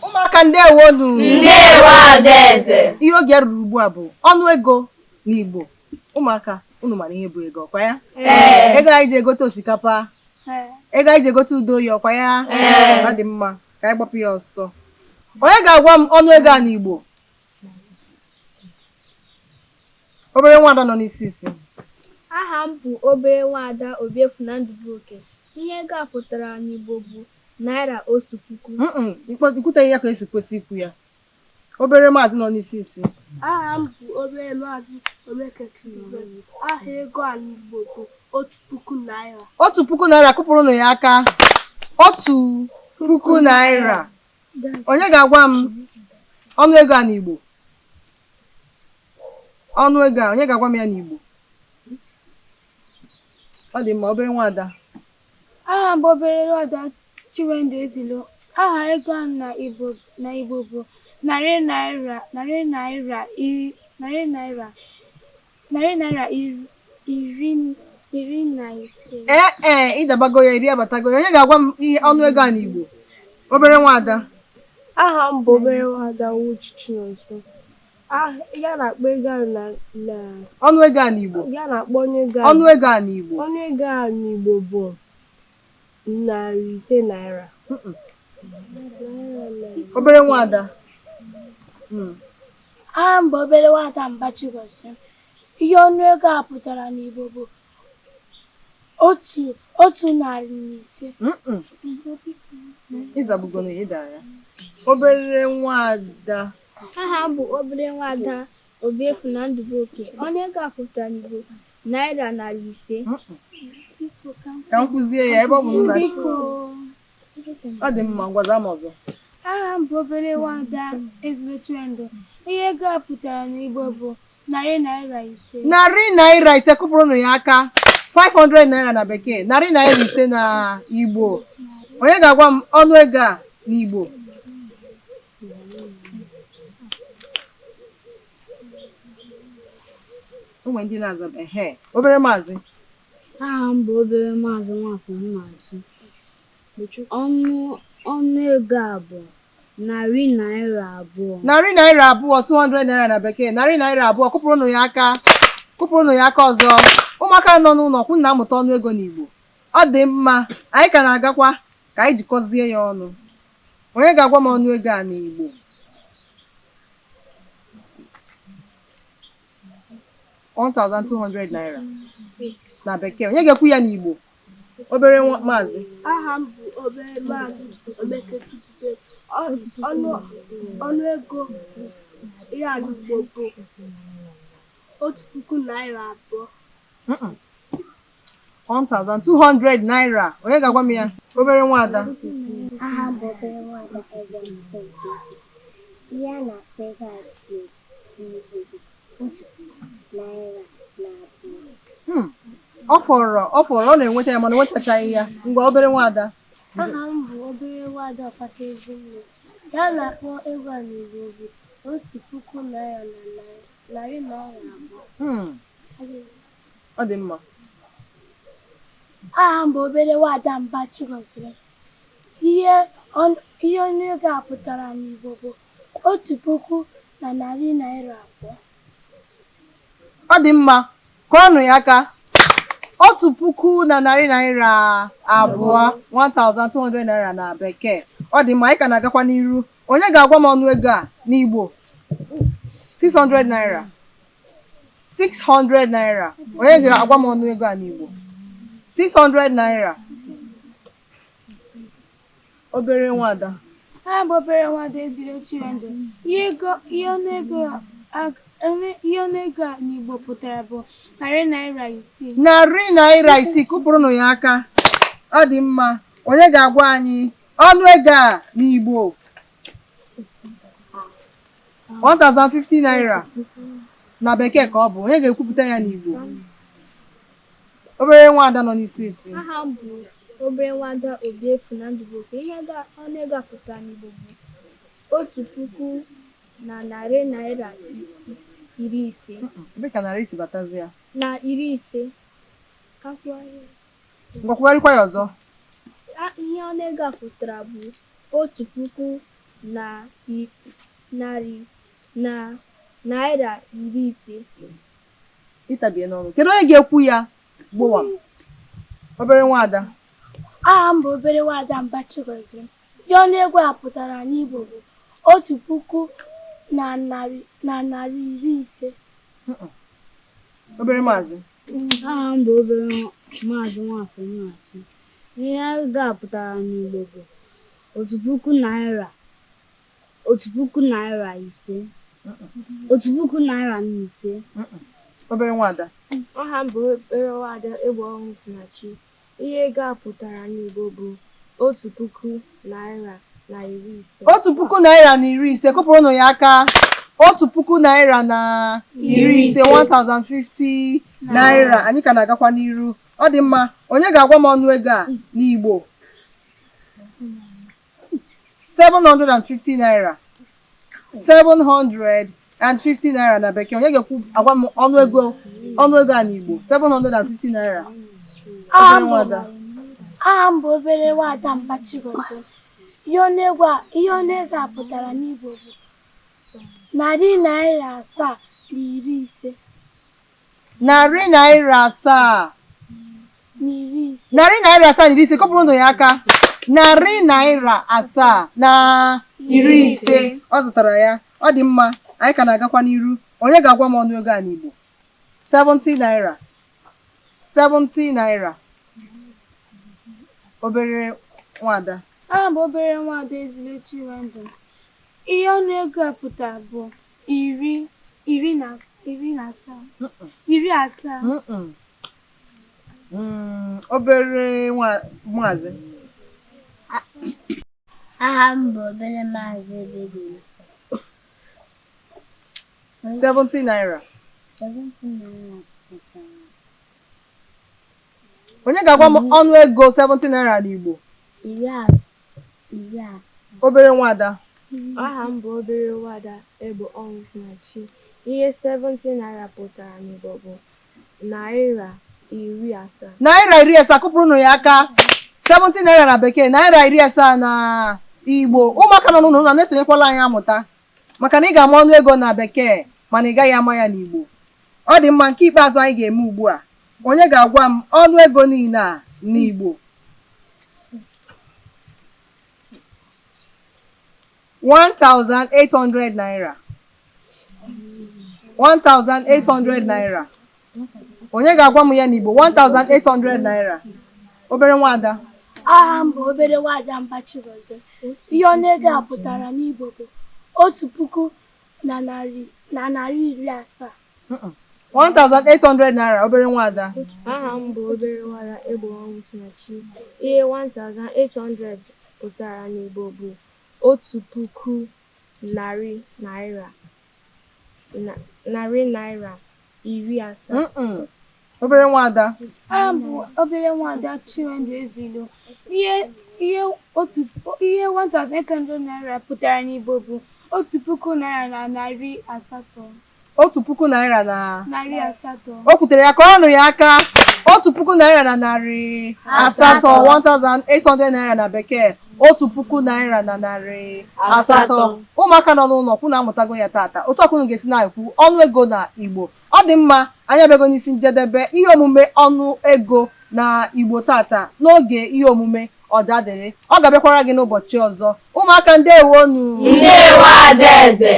Ụmụaka, ndewonu. Ndewo, Adaeze. Ihe oge ruru ugbu a bụ ọnụ ego n'Igbo. Ụmụaka, unu mara ihe bụ ego, ọkwa ya? Ee. Ego anyị ji egote osikapa, ego anyị ji egote ude oyi, ọkwa ya? Ee. Ọ dị mma, ka anyị gbapụ ya ọsọ. Onye ga-agwa m ọnụ ego a n'Igbo? Obere nwada nọ n'isi isi. Aha m bụ obere nwaada Obiefuna Ndụbụoke. Ihe ego a pụtara n'Igbo bụ naira 1000. Ikwuteghị ya ka esi kwesị ikwu ya. Obere maazị nọ n'isi isi. Aha m bụ obere maazị Omeke Chidubem. Aha ego a n'Igbo bụ 1000 naira. 1000 naira, kụpụrụnụ ya aka. 1000 naira. Onye ga-agwa m ọnụ ego a n'Igbo? Ọnụ ego a, onye ga-agwa m ya n'Igbo? Ọ dị mma, obere nwaada. Aha m bụ obere nwaada Chinwendu Ezilo. Aha ego a na Igbo bụ narị naira narị naira narị naira narị naira iri iri na ise. Ee ee, ịdabago ya, iri abatago ya. Onye ga-agwa m ihe ọnụ ego a n'Igbo? Obere nwaada. Aha m bụ obere nwaada Uche Chinonso. Ihe a na-akpọ ego a na ọnụ ego a n'Igbo. Ihe a na-akpọ ọnụ ego a n'Igbo. Ọnụ ego a n'Igbo bụ 500 naira. Obere nwaada. Aha m bụ obere nwaada Mba Chigozie. Ihe ọnụ ego a pụtara n'Igbo bụ 105. Ịzabugonu ịdara ya. Obere nwaada. Aha m bụ obere nwaada Obiefuna Ndụbụoke. Ọnụ ego a pụtara n'Igbo naira 500. Ka m kụzie ya ebe ọ bụ na ọ dị mma, ngwa zaa m ọzọ. Aha m bụ obere nwaada Ezilo Chinwendu. Ihe ego a pụtara n'Igbo bụ narị naira ise. Narị naira ise, kụpụrụnụ ya aka. 500 naira na bekee, narị naira ise na Igbo. Onye ga-agwa m ọnụ ego a n'Igbo? O nwere ndị na-aza ehe. Obere maazị. Aha m bụ obere maazị Nwafọ Nnaji. Ọnụ ego a bụ narị naira abụọ. Narị naira abụọ, 200 naira na bekee, narị naira abụọ. Kụpụrụnụ ya aka. Kụpụrụnụ ya aka ọzọ. Ụmụaka nọ n'ụlọ kwụ na-amụta ọnụ ego n'Igbo. Ọ dị mma, anyị ka na-agakwa ka anyị jikọzie ya ọnụ. Onye ga-agwa m ọnụ ego a n'Igbo? 1200 naira na bekee. Onye ga-ekwu ya n'Igbo? Obere maazị. Aha m bụ obere maazị Omeke Chidubem. Ọnụ ego ya n'Igbo bụ 1000 naira abụọ. 1200 naira. Onye ga-agwa m ya? Obere nwaada. Aha m bụ obere nwaada Eze. Ihe a na-akpọ ego a n'Igbo bụ 1000 naira na abụọ. Ọ fọrọ ọ na-enweta ya mana o nwetachaghị ya. Ngwa, obere nwaada. Aha m bụ obere nwaada Ọkpata Ezinne. Ya na-akpọ ego a n'Igbo bụ 1000 naira na narị naira abụọ. Ọ dị mma. Aha m bụ obere nwaada Mba Chigozie. Ihe ọnụ ego a pụtara n'Igbo bụ 1000 na narị naira abụọ. Ọ dị mma, kụọnụ ya aka. 1000 na narị naira abụọ, 1200 naira na bekee. Ọ dị mma, anyị ka na-agakwa n'iru. Onye ga-agwa m ọnụ ego a n'Igbo? 600 naira. 600 naira. Onye ga-agwa m ọnụ ego a n'Igbo? 600 naira. Obere nwaada. Aha m bụ obere nwaada Ezilo Chinwendu. Ihe ọnụ ego a n'Igbo pụtara bụ narị naira isii. Narị naira isii, kụpụrụnụ ya aka. Ọ dị mma. Onye ga-agwa anyị ọnụ ego a n'Igbo? 1050 naira na bekee ka ọ bụ. Onye ga-ekwupụta ya n'Igbo? Obere nwaada nọ n'isi isi. Aha m bụ obere nwaada Obiefuna Ndụbụoke. Ihe ọnụ ego a pụtara n'Igbo bụ 1000 na narị naira iri ise. Ebe ka narị isi batazi ya? Na iri ise. Ngwa, kwugharịkwa ya ọzọ. Ihe ọnụ ego a pụtara bụ 1000 na narị na naira 50. Ịtabie n'ọnụ. Kedu onye ga-ekwu ya? Gbowam. Obere nwaada. Aha m bụ obere nwaada Mba Chigozie. Ihe ọnụego a pụtara n'Igbo bụ 1,150. Obere maazị. Aha m bụ obere maazị Nwafọ Nnachi. Ihe ego a pụtara n'Igbo bụ 1,000 naira, 1,000 naira 5, 1,000 naira na 5. Obere nwaada. Aha m bụ obere nwaada Egbe Ọnwụ Sinachi. Ihe ego a pụtara n'Igbo bụ 1,000 naira na 50. 1,000 naira na 50. Kụpụrụnụ ya aka. 1,000 naira na 50, 1050 naira. Anyị ka na-agakwa n'iru. Ọ dị mma. Onye ga-agwa m ọnụ ego a n'Igbo? 750 naira. 750 naira na bekee. Onye ga-ekwu agwa m ọnụ ego a n'Igbo? 750 naira. Obere nwaada. Aha m bụ obere nwaada Mba Chigozie. Ihe ọnụego a pụtara n'Igbo bụ 750. 750. 750. Kụpụrụnụ ya aka. 750. Ọ zụtara ya. Ọ dị mma. Anyị ka na-agakwa n'iru. Onye ga-agwa m ọnụ ego a n'Igbo? 70 naira. 70 naira. Obere nwaada. Aha m bụ obere nwaada Ezile Chinwendu. Ihe ọnụego a pụtara bụ 70. Obere maazị. Aha m bụ obere maazị Ebedin. 70 naira. 70 naira pụtara. Onye ga-agwa m ọnụ ego 70 naira n'Igbo? 70. Obere nwaada. Aha m bụ obere nwaada Egbe Ọnwụ Sinachi. Ihe 70 naira pụtara n'Igbo bụ naira 70. Naira 70. Kụpụrụnụ ya aka. 70 naira na bekee, naira 70 na Igbo. Ụmụaka nọ n'ụlọ na-esonyekwala anyị amụta, maka na ị ga-ama ọnụ ego na bekee mana ị gaghị ama ya n'Igbo. Ọ dị mma. Nke ikpeazụ anyị ga-eme ugbu a, onye ga-agwa m ọnụ ego niile a n'Igbo? 1,800 naira. 1,800 naira. Onye ga-agwa m ya n'Igbo? 1,800 naira. Obere nwaada. Aha m bụ obere nwaada Mba Chigozie. Ihe ọnụego a pụtara n'Igbo bụ 1,170. 1,800 naira. Obere nwaada. Aha m bụ obere nwaada Egbe Ọnwụ Sinachi. Ihe 1,800 pụtara n'Igbo bụ 1,100 naira 70. Obere nwaada. Aha m bụ obere nwaada Chinwendu Ezilo. Ihe 1,800 naira pụtara n'Igbo bụ 1,000 naira na 800. 1,000 naira na 800. O kwutere ya. Kọrọnụ ya aka. 1,000 naira na 800. 1,800 naira na bekee. 1,000 naira na 800. Ụmụaka nọ n'ụlọ kwụ na-amụtago ya tata. Otu ọkụnụ ga-esi na-ekwu ọnụ ego na Igbo. Ọ dị mma. Anyị abịago n'isi njedebe ihe omume ọnụ ego na Igbo tata n'oge ihe omume Ọjadịlị. Ọ ga-abịakwara gị n'ụbọchị ọzọ. Ụmụaka, ndewonu. Ndewo Adaeze.